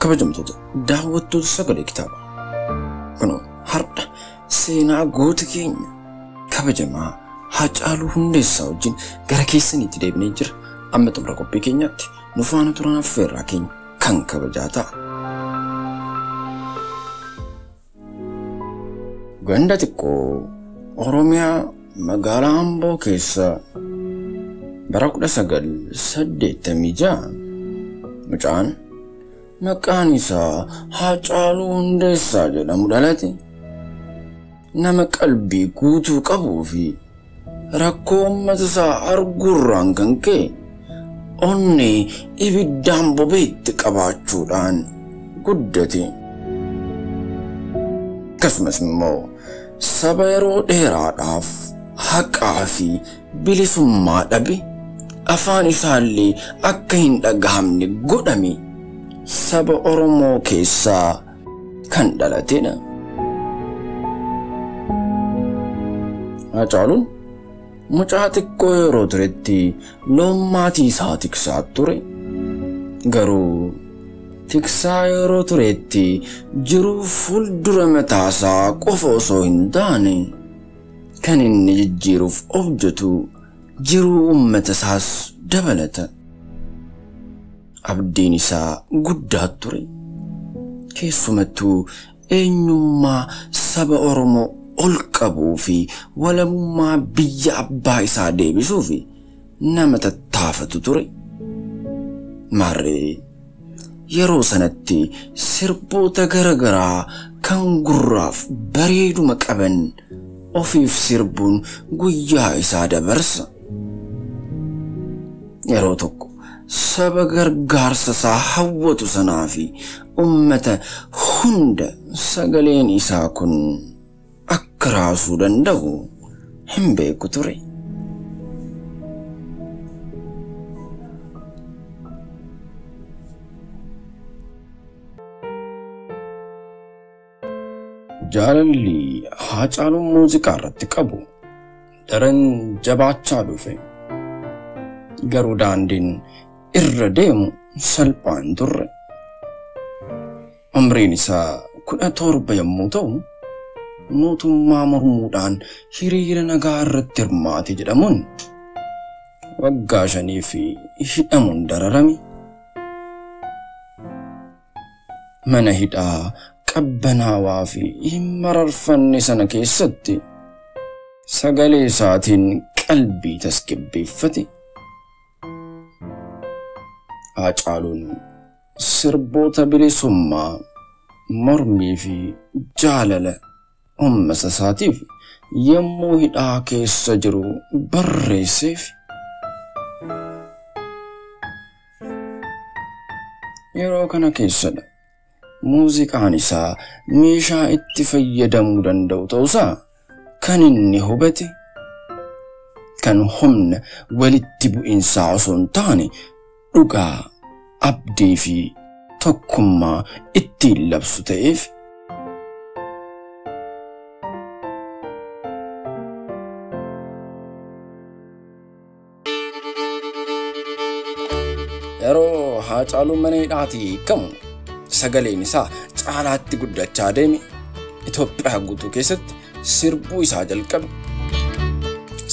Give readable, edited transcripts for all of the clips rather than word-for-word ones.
Kabajamtoota daawwattoota sagalee kitaabaa. Kunoo har'a seenaa goota keenya kabajamaa Haacaaluu Hundeessaa wajjin gara keessaniitti deebinee jira. Amma xumura qophii keenyaatti nu faana turan affeerraa keenya kan kabajaa ta'a. Ganda xiqqoo Oromiyaa magaalaa Amboo keessa bara 1986 mucaan maqaan isaa Haacaaluu Hundeessaa jedhamu dhalate. Nama qalbii guutuu qabuu fi rakkoo uummata isaa arguurraan kan ka'e onnee ibiddaan bobeetti qabaachuudhaan guddate. Akkasumas immoo saba yeroo dheeraadhaaf haqaa fi bilisummaa dhabe afaan isaallee akka hin dhagahamne godhame saba Oromoo keessaa kan dhalatedha. Haacaaluun mucaa xiqqoo yeroo turetti loon maatii isaa tiksaa ture. Garuu tiksaa yeroo turetti jiruu fuuldura mataasaa qofa osoo hin taane kan inni jijjiiruuf hojjetu jiruu uummata isaas dabalata. Abdiin isaa guddaa ture. Keessumattuu eenyummaa saba Oromoo ol qabuu fi walabummaa biyya abbaa isaa deebisuuf nama tattaafatu ture. Maarree yeroo sanatti sirboota garaagaraa kan gurraaf bareeduma qaban ofiif sirbuun guyyaa isaa dabarsa. Yeroo tokko saba gargaarsa isaa hawwatu sanaa fi uummata hunda sagaleen isaa kun akka raasuu danda'u hin beeku ture. Jaalalli Haacaaluun muuziqaa irratti qabu daran jabaachaa dhufe. Garuu daandiin irra deemu salphaa hin turre. Umriin isaa 17 yommuu ta'u mootummaa mormuudhaan hiriira nagaa irratti hirmaate jedhamuun waggaa 5 fi hidhamuun dararame. Mana hidhaa qabbanaawaa fi hin mararfanne sana keessatti sagalee isaatiin qalbii tasgabbeeffate. Haacaaluun sirboota bilisummaa, mormii fi jaalala uummata isaatiif yommuu hidhaa keessa jiru barreesseef. Yeroo kana keessadha muuziqaan isaa meeshaa itti fayyadamuu danda'u ta'uusaa kan inni hubate. Kan humna walitti bu'iinsaa osoo hin taane dhugaa, abdii fi tokkummaa ittiin labsu ta'eef. Yeroo Haacaaluun mana hidhaatii hiikamu sagaleen isaa caalaatti guddachaa deeme. Itoophiyaa guutuu keessatti sirbuu isaa jalqabe.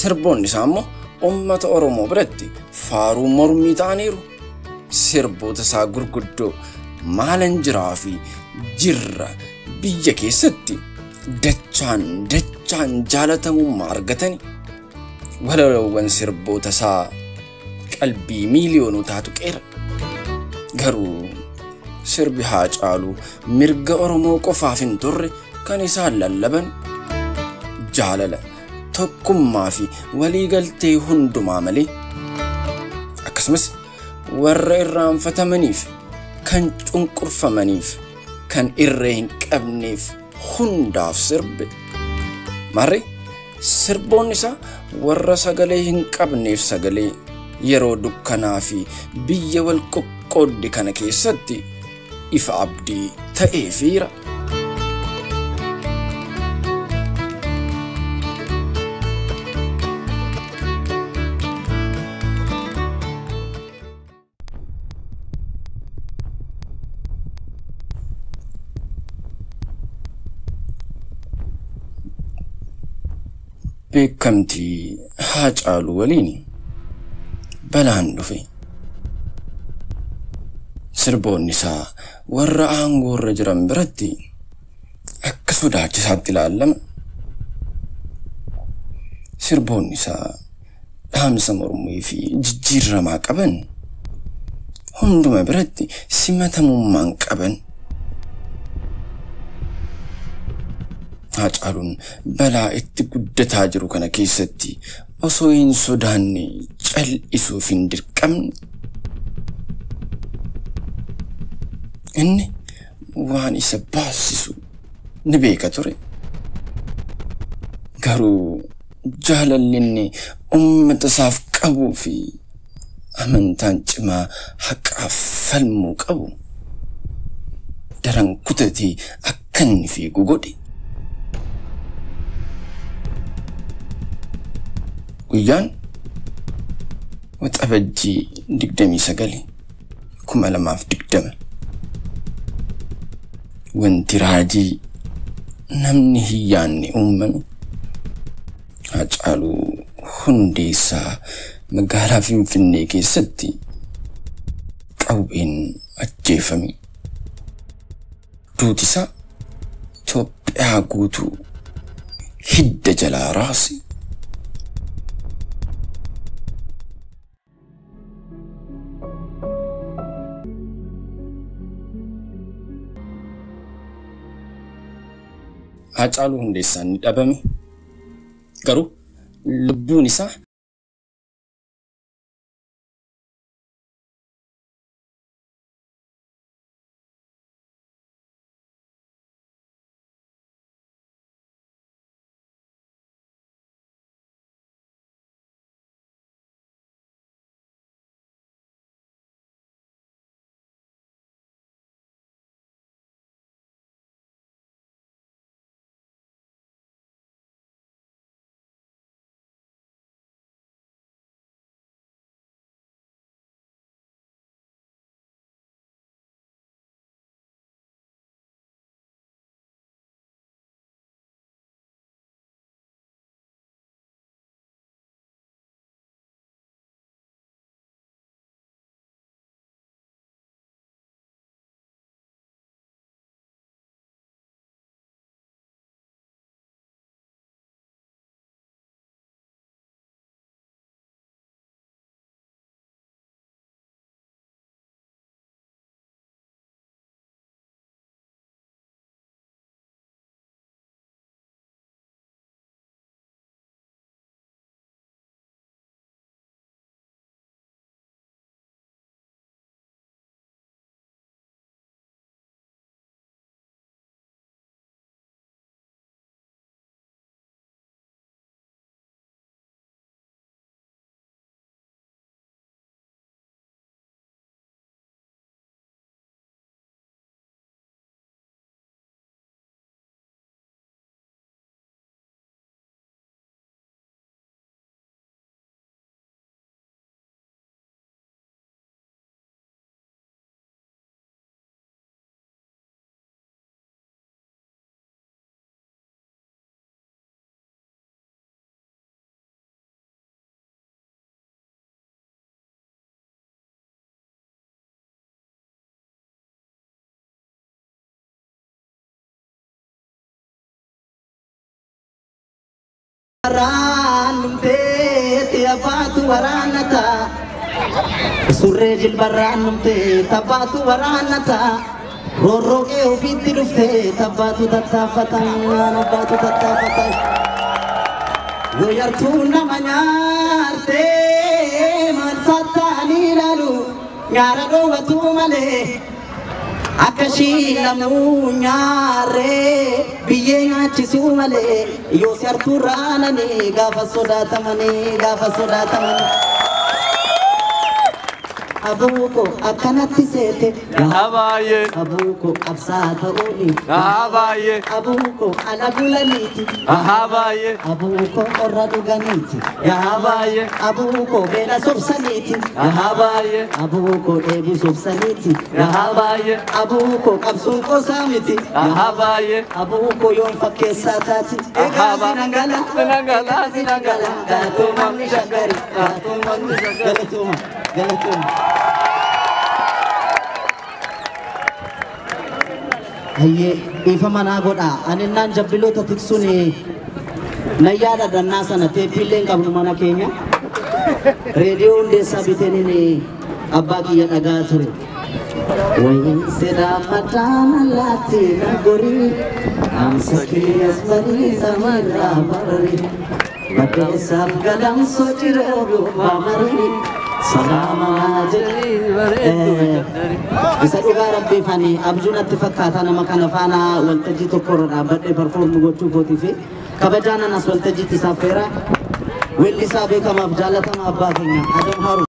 Sirboonni isaa immoo uummata Oromoo biratti faaruu mormii ta'aniiru. Sirboota isaa gurguddoo maalan jiraa fi jirra biyya keessatti dachaan dachaan jaalatamummaa argatani. Walaloowwan sirboota isaa qalbii miiliyoonotaa tuqeera. Garuu sirbi Haacaaluu mirga Oromoo qofaaf hin turre kan isaan lallaban jaalala, tokkummaa fi waliigaltee hundumaa malee akkasumas warra irraanfatamaniif, kan cunqurfamaniif, kan irree hin qabneef hundaaf sirbe. Maarree sirboonni isaa warra sagalee hin qabneef sagalee yeroo dukkanaa fi biyya wal qoqqoodde kana keessatti ifa abdii ta'eefiira. Beekamtii Haacaaluu waliin balaan dhufe. Sirboonni isaa warra aangoorra jiran biratti akka sodaachisaatti ilaalama. Sirboonni isaa dhaamsa mormii fi jijjiiramaa qaban hunduma biratti simatamummaan qaban. Haacaaluun balaa itti guddataa jiru kana keessatti osoo hin sodaanne cal'isuuf hin dirqamne. Inni waan isa baasisu ni beeka ture. Garuu jaalalli inni uummata isaaf qabuu fi amantaan cimaa haqaaf falmuu qabu daran kutatee akka inni fiigu godhe. Guyyaan Waxabajjii 29 2020 wanti raajii namni hin yaadne uumame. Haacaaluu Hundeessaa magaalaa Finfinnee keessatti qawween ajjeefame. Duuti isaa Itoophiyaa guutuu hidda jalaa raase. Haacaaluu Hundeessaan ni dhabame. Garuu lubbuun isaa Abbaatu waraanata surree jilbarraan numtee tabbaatu waraanata roorroqee ofiitti dhuftee tabbaatu tattaafata abbaatu tattaafata yoo nama nyaartee maal sattaanii ilaalu nyaara dhoowwatu malee akka ishii lamuu nyaarree biyyee nyaachisuu malee yoo si hartuu raananii gaafa sodaatamanii gaafa sodaatamanii. Abuko akkanatti seete. Abaayee. Abuko qabsaa ta'uuni. Abaayee. Abuko ala bulaniiti. Abaayee. Abuko qorra dhuganiiti. Abaayee. Abuko beela sobsaniiti. Abaayee. Abuko dheebuu sobsaniiti. Abaayee. Abuko qabsuun qosaa miti. Abaayee. Abuko yoon fakkeessaa taati. Egaa sinangala. Sinangala, sinangala. Gaatoo manni shaggari. Gaatoo manni shaggari. Galatooma. Galatooma. Hayyee, dhiifama manaa godhaa. Ani naan jabbiloota tiksuun nan yaada dannaa sana teeppiillee hin qabnu mana keenya. Reediyoo Hundeessaa biteeniin abbaa kiyya dhagaa ture. Wayin sedaa madaana laatti na gorii amsa kiyyas barii samarraa bararii baddeessaaf gadamsoo ciree gubbaa marii salaama jedhee. Isa dhugaa rabbiif ani abjuu natti fakkaata nama kana faana waltajjii tokko irra dhaabbadhee perform gochuu kootii fi kabajaan anas waltajjiitti isaaf feera. Weellisaa beekamaaf jaallatama abbaa keenya Adam Haru.